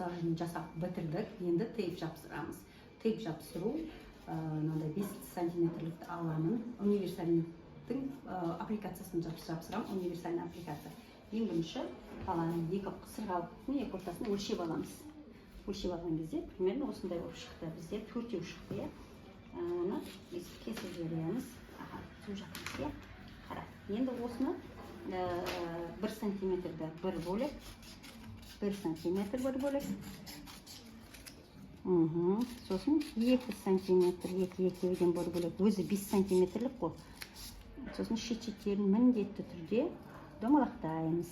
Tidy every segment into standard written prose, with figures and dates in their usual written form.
Массажын жасап бітірдік, енді тейп жапсырамыз. Тейп жапсыру, мынандай 5 сантиметрлікті аламын, универсальный дың аппликациясын жапсырамын. Универсальный аппликация. Ең бірінші баланың екі сырғалықтың екі ортасын өлшеп аламыз. Өлшеп алған кезде примерно осындай болып шықты, бізде төртеу шықты, иә. Оны өйстіп кесіп жібереміз. Аха, түзу жатырмыз, иә. Қара, енді осыны 1 сантиметрді бір бөлек, 1 сантиметр бір бөлек, сосын 2 сантиметр екі екеуден бір бөлек. Өзі 5 сантиметрлік қой. Сосын шет шеттерін міндетті түрде домалақтаймыз,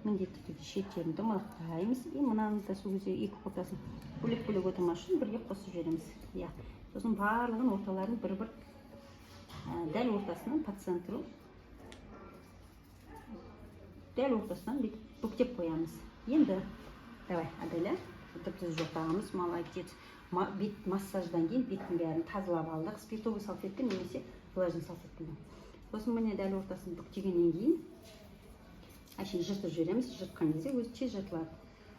міндетті түрде шеттерін домалақтаймыз. И мынаны да сол кезде екі ортасын бөлек бөлек отырмас үшін бірге қосып жібереміз, иә. Сосын барлығын орталарын бір бір дәл ортасынан, по центру, дәл ортасынан бүйтіп бүктеп қоямыз. Енді давай, Аделя, діп түзу жотамыз. Молодец. Бет массаждан кейін беттің бәрін тазалап алдық спиртовый салфетка немесе влажный салфеткамен. Сосын, міне, дәл ортасын бүктегеннен кейін әшейін жыртып жібереміз. Жыртқан кезде өзі тез жыртылады.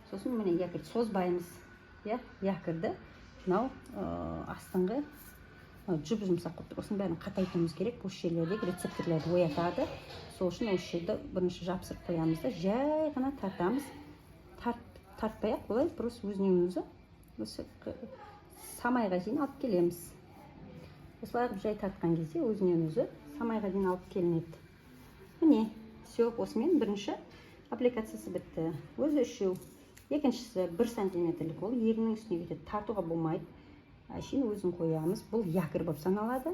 Сосын, міне, якорь созбаймыз, иә. Якорьді мынау астыңғы, мынау жұп жұмсақ болып тұр, осының бәрін қатайтуымыз керек. Осы жерлердегі рецепторларды оятады. Сол үшін осы жерді бірінші жапсырып қоямыз да, жай ғана тартамыз. Тартпай ақ олай, просто өзінен өзі осы самайға дейін алып келеміз. Осылай қылып жай тартқан кезде өзінен өзі самайға дейін алып келінеді. Міне, все, осымен бірінші аппликациясы бітті. Өзі үшеу. Екіншісі 1 сантиметрлік, ол еріннің үстіне кетеді, тартуға болмайды, әшейін өзін қоямыз. Бұл якорь болып саналады,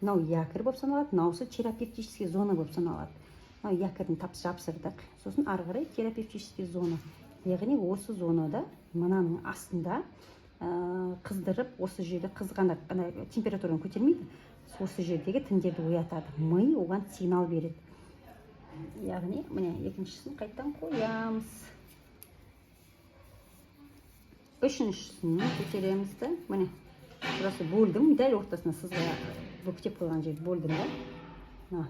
мынау якорь болып саналады, мынаусы терапевтический зона болып саналады. Мынау якорьін жапсырдық, сосын ары қарай терапевтический зона, яғни осы зонада, мынаның астында қыздырып, осы жерде қызғанда ана температураны көтермейді, осы жердегі тіндерді оятады, ми оған сигнал береді. Яғни, міне, екіншісін қайтадан қоямыз. Үшіншісін көтереміз да, міне, просто бөлдім, дәл ортасына сызға бүктеп қойған жерді бөлдім да. Мына,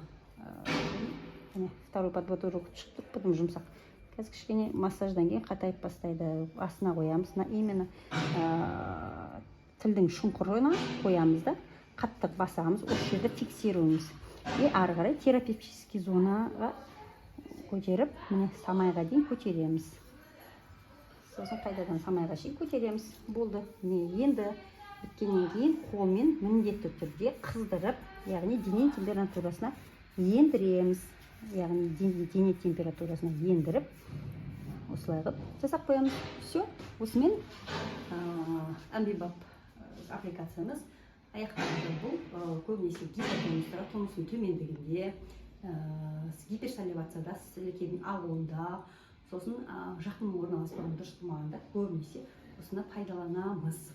міне, второй подбородок шығып тұр, потом жұмсақ. Қазір кішкене массаждан кейін қатайып бастайды. Астына қоямыз, мына именно тілдің шұңқырына қоямыз да, қатты басамыз. Осы жерді фиксируемыз и ары қарай терапевтический зонаға көтеріп, міне, самайға дейін көтереміз. Сосын қайтадан самайға шейін көтереміз. Болды. Міне, енді біткеннен кейін қолмен міндетті түрде қыздырып, яғни дене температурасына ендіреміз, яғни дене температурасына ендіріп, осылай қылып жасап қоямыз. Все, осымен Амбибап аппликациямыз аяқталды. Бұл көбінесе гипотонустарға, тонусының төмендігінде, гиперсаливацияда, сілекейдің ағуында, сосын жақын орналаспаған, дұрыс болмағанда көбінесе осыны пайдаланамыз.